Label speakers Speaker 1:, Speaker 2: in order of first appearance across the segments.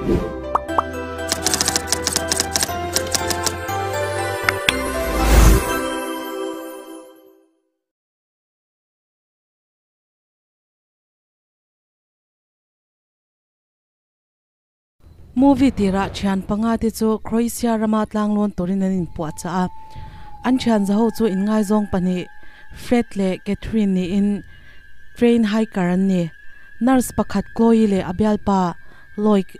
Speaker 1: Movie tirah thian panga te chu Croatia rama tlanglawn turin an inpuahchah a, an thian zaho chu inngaizawng pahnih Fred leh Catherine niin train hiker an ni. Nurse pakhat Chloe leh a bialpa Loic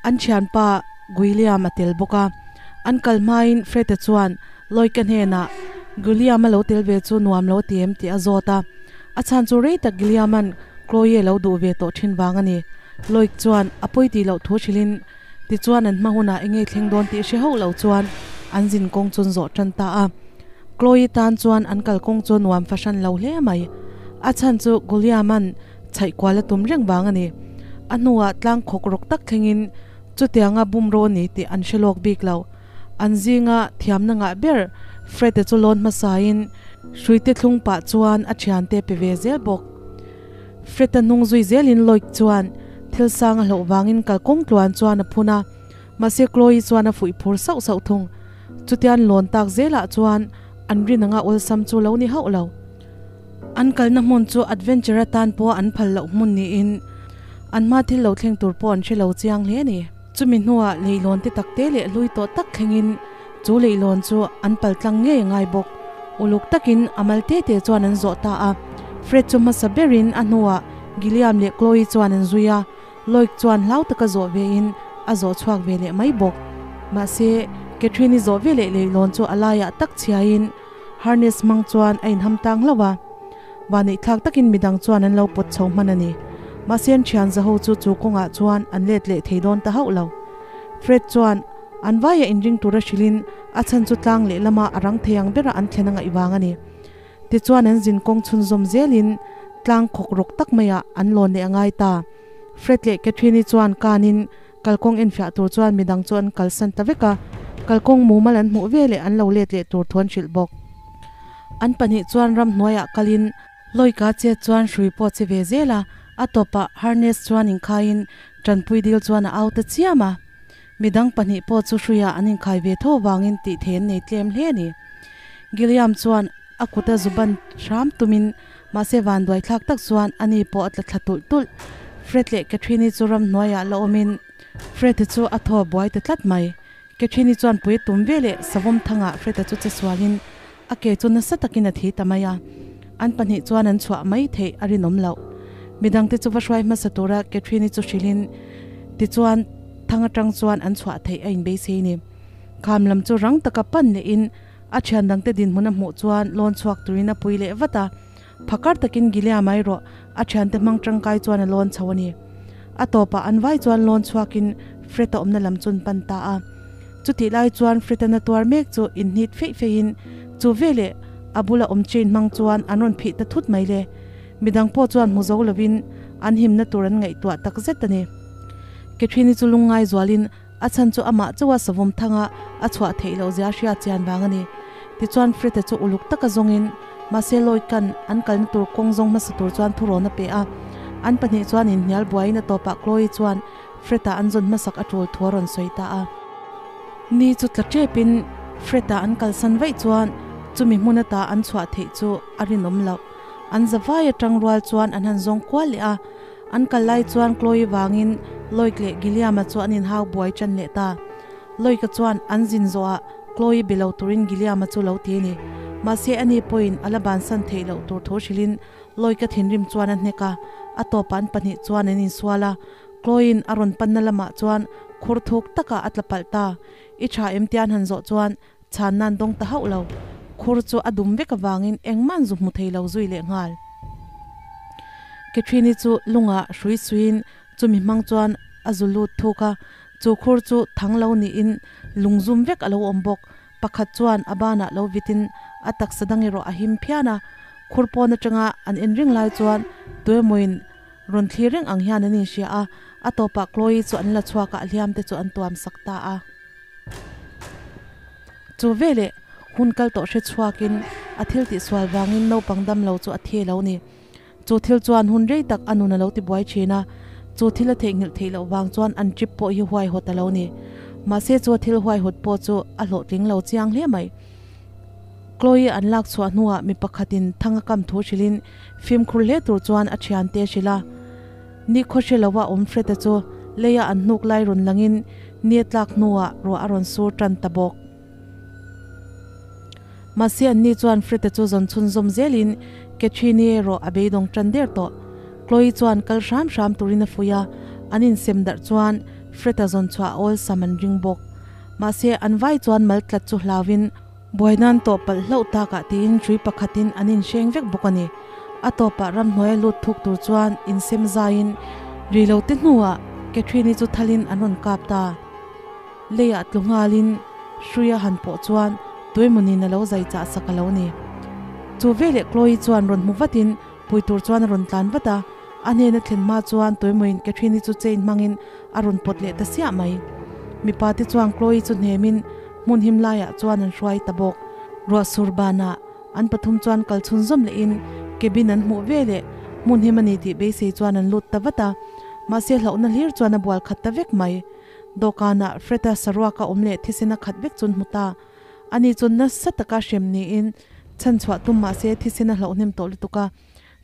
Speaker 1: an thianpa Guilliam a tel bawk a, an kal hmain Fred-a chuan Loic-a hnenah Guilliam-a lo tel ve chu nuam lo a ti em tih a zawt a, a chhan chu rei tak Guilliam-a'n Chloe lo duh ve tawh thin vang a ni. Loic chuan a pawi tih loh thu hrilhin tichuan an hma hunah enge thleng dawn tih hre hauh lo chuan an zin kawng chu an zawh tan ta a. Chloe tan chuan an kalkawng chu nuam fahran lo hle mai. A chhan chu Guliam-a'n chhaih kual a tum reng vang a ni. A hnuah tlang khawk rawk tak thlengin chutianga bumro a ni tih an hre lawk bik lo. An zinga thiamna ngah ber Fred-a chu lawn hmasain hruite thlung pah chuan a thiante pe ve zel bawk. Fred-a hnung zui zelin Loic chuan thil sang a hlauh vangin kalkawng tluan chuan a phun a, mahse Chloe chuan a fuih phur sauh sauh thung. Chutian lawn tak zelah chuan an rin anga awlsam chu lo ni hauh lo. An kalna hmun chu adventure atan pawh an phal loh hmun niin an hma thil lo thleng tur pawh an hre lo chiang hle a ni. Chumi hnuah leihlawn te takte leh hlui tawh tak thlengin chu leihlawn chu an pal tlang ngei a ngai bawk. Uluk takin a mal te te chuan an zawh ta a. Fred chu hmasa berin a hnuah Gilliam leh Chloe chuan an zui a, Loic chuan hlau taka zawh vein a zawh chhuak ve leh mai bawk. Mahse, Catherine-i zawh ve leh leihlawn chu a laiah tak chhiaiin harness hmang chuan a inham tang hlauh a. Vaneihthlak takin midang chuan an lo pawt chho hman a ni. Mahse an thian zaho chu chu kawngah chuan an let leh thei dawn ta hauh lo. Fred chuan an vaia inring tura hrilhin a chhan chu tlang lehlama a rang thei ang bera an thlen a ngaih vang a ni. Tichuan an zin kawng chhunzawm zelin tlang khawk rawk tak maiah an lawn leh a ngai ta. Fred leh Catherine-i chuan kanin kalkawng enfiah tur chuan midang chu an kalsan ta vek a, kalkawng mumal an hmuh veleh an lo let leh tur thu an hrilh bawk. An pahnih chuan ramhnuaiah kalin Loika chet chuan hrui pawh che ve zel a, a tawpah harness chuan inkhaiin tanpui dil chuan a au ta chiam a. Midang pahnih pawh chu hruiah an inkhai ve tho vangin tih thei an nei tlem hle a ni. Gilliam chuan a kuta zu ban hram tumin mahse vanduai thlak tak chuan ani pawh a tla thla tulh tulh. Fred leh Catherine-i chu ramhnuaiah la awmin Fred-a chu a thaw buai ta tlat mai. Catherine-i chuan pui tum ve leh savawm thangah Fred-a chu che sualin a ke chu nasa takin a thi ta mai a. An pahnih chuan an chhuah mai theih a rinawm loh. Midangte chu va hruai hmasa tura Catherine-i chu hrilhin tichuan thang atang chuan an chhuah theih a inbeisei ni. Kham lam chu rang taka pan lehin a thian dangte dinhmun a hmuh chuan lawn chhuak turin a pui leh vat a. Phakar takin Gileam erawh a thiante hmang tangkai chuan a lawn chho a ni. A tawpah an vai chuan lawn chhuakin Fred-a awmna lam chu an pan ta a. Chutih lai chuan Fred-a na tuar mek chu inhnit feih feihin chu veleh a bula awm chain hmang chuan an rawn phih ta thut mai le. Midang pawh chuan hmu zo lovin an himna tur an ngaihtuah tak zet a ni. Catherine-i chu lungngai zualin a chhan chu amah chauha savawm thanga a chhuah theih loh zia hria chian vang a ni. Tichuan Fred-a chu uluk taka zawngin mahse Loic-a'n an kalna tur kawng zawng hmasa tur chuan thurawn a pe a. An pahnih chuan inhnial buaiin a tawpah Chloe chuan Fred-a an zawn hmasak a tul thu a rawn sawi ta a. Ni chu tla tepin Fred-a an kalsan vaih chuan chumi hmun ata an chhuah theih chu a rinawm loh. An zavai atang rual chuan an han zawng kual leh a. An kal lai chuan Chloe vangin Loic leh Gilliam-a chu an inhau buai tan leh ta. Loic-a chuan an zin zawhah Chloe be lo turin Gilliam-a chu lo ti a ni. Mahse ani pawhin a la bansan theih loh tur thu hrilhin Loic-a thinrim chuan a hnek a, a tawpah an pahnih chuan an insual a. Chloe-in a rawn panna lamah chuan khur thuk takah a tla palh ta. I tha em tian han zawh chuan chhan nan dawng ta hauh lo. Khur chu a dum vek avangin engmah an zu hmu thei lo zui leh nghal. Catherine-i chu lungah hrui suiin chumi hmang chuan a zu lut thuk a, chu khur chu thang lo niin lung zum vek a lo awm bawk. Pakhat chuan a banah lo vitin a taksa dang erawh a him phian a, khur pawn atanga an en reng lai chuan tuemawiin Rawn thlir reng ang hian an inhria a, a tawpah Chloe chu an la chhuak a, a hliam te chu an tuam sak ta a. Chu veleh hun kal tawh hre chhuakin a thil tihsual vangin naupang dam lo chu a thi lo ni. Chu thil chuan hun rei tak a nun a lo ti buai thin a, Chu thil a theihnghilh theih loh vang chuan an trip pawh hi huaihawt a lo ni. Mahse chu thil huaihawt pawh chu a hlawhtling lo chiang hle mai. Chloe an lak chhuah hnuah mi pakhatin thang a kam thu hrilhin fimkhur hle tur chuan a thiante a hrilh a. Ni khawhre lova awm Fred-a chu leia an hnuk lai rawn langin ni a tlak hnuah ruah a rawn sur tan ta bawk. Mahse anni chuan Fred-a chu zawn chhunzawm zelin Catherine-i erawh a beidawng tan der tawh. Chloe chuan kal hram hram turin a fuih a, an insem darh chuan Fred-a zawn chhuah a awlsam an ring bawk. Mahse an vai chuan mal tlat chu hlauin buai nan tawh palh hlauh takah tiin hrui pakhatin an inhreng vek bawk a ni. A tawpah ramhnuaia lut thuk tur chuan insem zaiin ri lo te hnuah Catherine-i chu thalin an rawn kap ta. Leiah tlu nghalin hruia han pawh chuan tuemawnin a lo zai chah sak a lo ni. Chu veleh Chloe chuan rawn hmu vatin pui tur chuan a rawn tlan vat a, a hnena thlen hma chuan tuemawiin Catherine-i chu chain hmangin a rawn pawt leh ta siah mai. Mipa te chuan Chloe chu hnemin hmun him laiah chuan an hruai ta bawk. Ruah sur banah an pathum chuan kal chhun zawm lehin cabin an hmuh veleh hmun him a ni tih beisei chuan an lut ta vat a, mahse hlauhna hlir chuan a bual khat ta vek mai. Dawhkanah Fred-a saruaka awm leh thisen a khat vek chu an hmu ta. Ani chu nasa taka hrem niin chhan chhuah tum mah se thisen a hlauh hnem tawh lutuk a,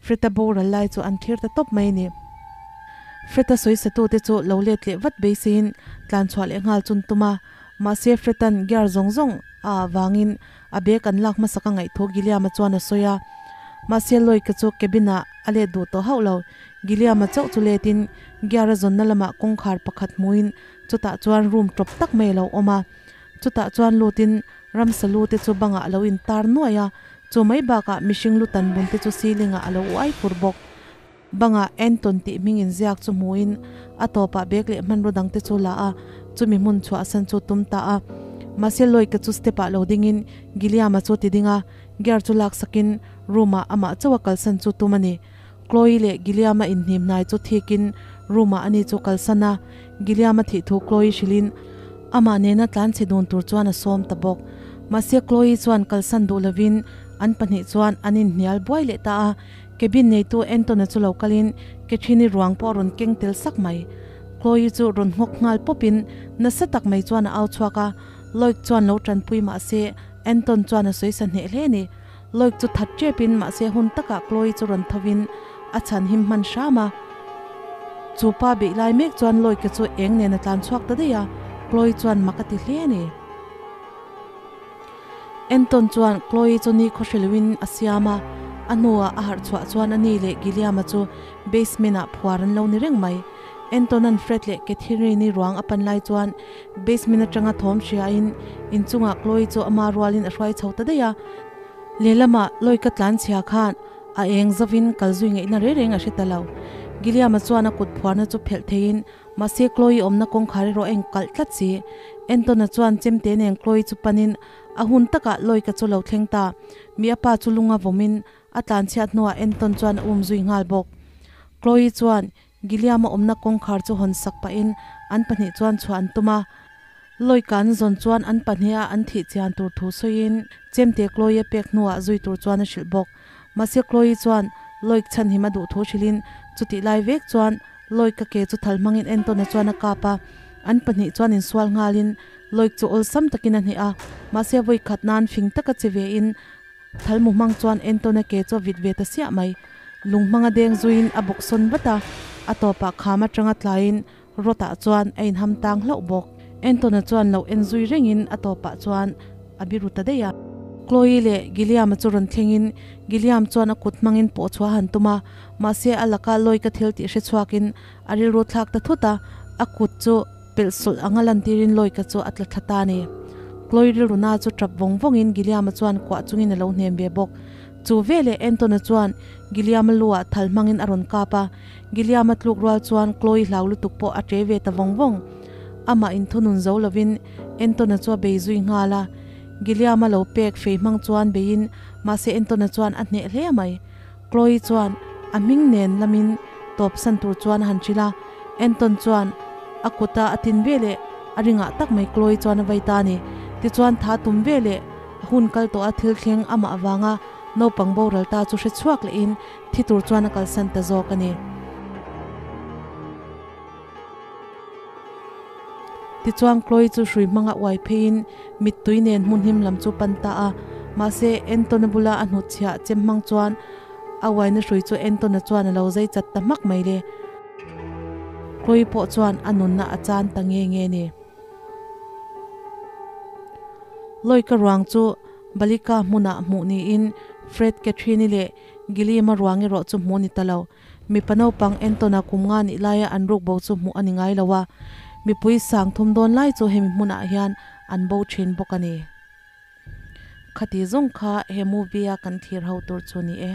Speaker 1: Fred-a boral lai chu an thlir ta tawp mai a ni. Fred-a sawisatute chu lo let leh vat beiseiin tlan chhuah leh nghal chun tum a, mahse Fred-a'n gear zawng zawng a avangin a bag an lak hmasak a ngaih thu Gilliam-a chuan a sawi a. Mahse Loic-a chu cabin-ah a let duh tawh hauh lo. Gilliam-a chauh chu letin gear a zawnna lamah kawngkhar pakhat hmuin chutah chuan room tawp tak mai a lo awm a. Chutah chuan lutin ramsa lu te chu bangah a lo intar nuaih a, chu mai bakah mihring lu tan bun te chu ceiling ah a lo uai fur bawk. Bangah Anton tih hming inziak chu hmuin a tawpah bag leh hmanraw dang te chu la a, chumi hmun chhuahsan chu tum ta a. Mahse Loic-a chu step ah lo dingin Gilliam-a chu ti ding a, gear chu laksakin room ah amah chauh a kalsan chu tum a ni. Chloe leh Gilliam-a inhnim hnai chu thikin room-ah ani chu kalsan a, Gilliam-a thih thu Chloe hrilhin amah nena tlanchhe dun tur chuan a sawm ta bawk. Mahse Chloe chuan kalsan duh lovin an pahnih chuan an inhnial buai leh ta a, cabin neitu Anton-a chu lo kalin Catherine-i ruang pawh a rawn keng tel sak mai. Chloe chu rawn nghawk nghal pawpin nasa tak mai chuan a au chhuak a, Loic chuan lo tanpui mahse Anton chuan a sawi sa hneh hle a ni. Loic chu that tepin mahse hun takah Chloe chu rawn thovin a chhan him hman hram a. Chu pa beih lai mek chuan Loic-a chu eng nen a tlan chhuak ta daih a, Chloe chuan mak a ti hle a ni. Anton chuan Chloe chu ni khawhreloin a siam a, a hnuah a harh chhuah chuan a ni leh Gilliam-a chu basement-ah phuar an lo ni reng mai. Anton-a'n Fred leh Catherine-i ruang a pan lai chuan Basement atanga thawm hriain inchungah Chloe chu ama rualin a hruai chho ta daih a, lehlamah Loic-a tlanchhia khan a eng zovin kal zui ngaihna reng reng a hre ta lo. Gilliam-a chuan a kut phuarna chu phelh theiin mahse Chloe awmna kawngkhar erawh a inkalh tlat si. Anton-a chuan chemte nen Chloe chu panin a hun takah Loic-a chu lo thleng ta. Mi a pa chu lunga vawmin a tlanchhiat hnuah Anton chuan a um zui nghal bawk. Chloe chuan Gilliam-a awmna kawngkhar chu hawn sak pahin an pahnih chuan chhuah an tum a. Loic-a an zawn chuan an pahniha an thih chian tur thu sawiin chemte Chloe-a pek hnuah zui tur chuan a hrilh bawk. Mahse Chloe chuan Loic chhanhim a duh thu hrilhin chutih lai vek chuan Loic-a ke chu thal hmangin Anton-a chuan a kap a. An pahnih chuan insual nghalin Loic chu awlsam takin a hneh a, mahse vawi khat nan fing taka che vein Thal mu hmang chuan Anton-a ke chu a vit ve ta siah mai. Lung hmanga deng zuiin a bawk sawn vat a, a tawpah kham atanga tlaiin Rod-ah chuan a inham tang hlauh bawk. Anton-a chuan lo en zui rengin a tawpah chuan a biru ta daih a. Chloe leh Gilliam-a chu rawn thlengin Gilliam chuan a kut hmangin pawh chhuah a han tum a, mahse a laka lawi ka thil tih hre chhuakin a rilru thlak ta thut a, a kut chu Pelh sawlh anga lantirin Loica chu a tla thla ta a ni. Chloe rilruna chu tap vawng vawngin Gilliam-a chuan kuah chungin a lo hnem ve bawk. Chu veleh Anton-a chuan Gilliam-a lu-ah thal hmangin a rawn kap a, Gilliam-a tluk rual chuan Chloe hlau lutuk pawh a ṭe ve ta vawng vawng. Amah inthunun zo lovin Anton-a chu a bei zui nghal a, Gilliam-a lo pek fei hmang chuan beiin mahse Anton-a chuan a hneh hle mai. Chloe chuan a hming nen lamin tawp san tur chuan a han hrilh a, Anton chuan a kuta a tin ve leh a ringah tak mai Chloe chuan a vei ta a ni. Tichuan tha tum ve leh a hun kal tawh a thil thleng amah avanga naupang boral ta chu hre chhuak lehin thi tur chuan a kalsan ta zawk a ni. Tichuan Chloe chu hrui hmanga uai pheiin mittui nen hmun him lam chu pan ta a. Mahse Anton-a bula a hnutchhiah chem hmang chuan a uaina hrui chu Anton-a chuan a lo zai chat ta hmak mai le. Chloe pawh chuan a nunna a chan ta nge nge ni. Loika ruang chu Balika hmunah hmuh niin Fred Catherine-i leh Gilliam-a ruang erawh chu hmuh a ni ta lo. Mipa naupang Anton-a kum nga nih laia an ruk bo chu hmuh a ni ngai lo a, mipui sang thum dawn lai chu hemi hmunah hian an bo thin bawk a ni. Khati zawng kha he movie-a kan thlir ho tur chu ni e.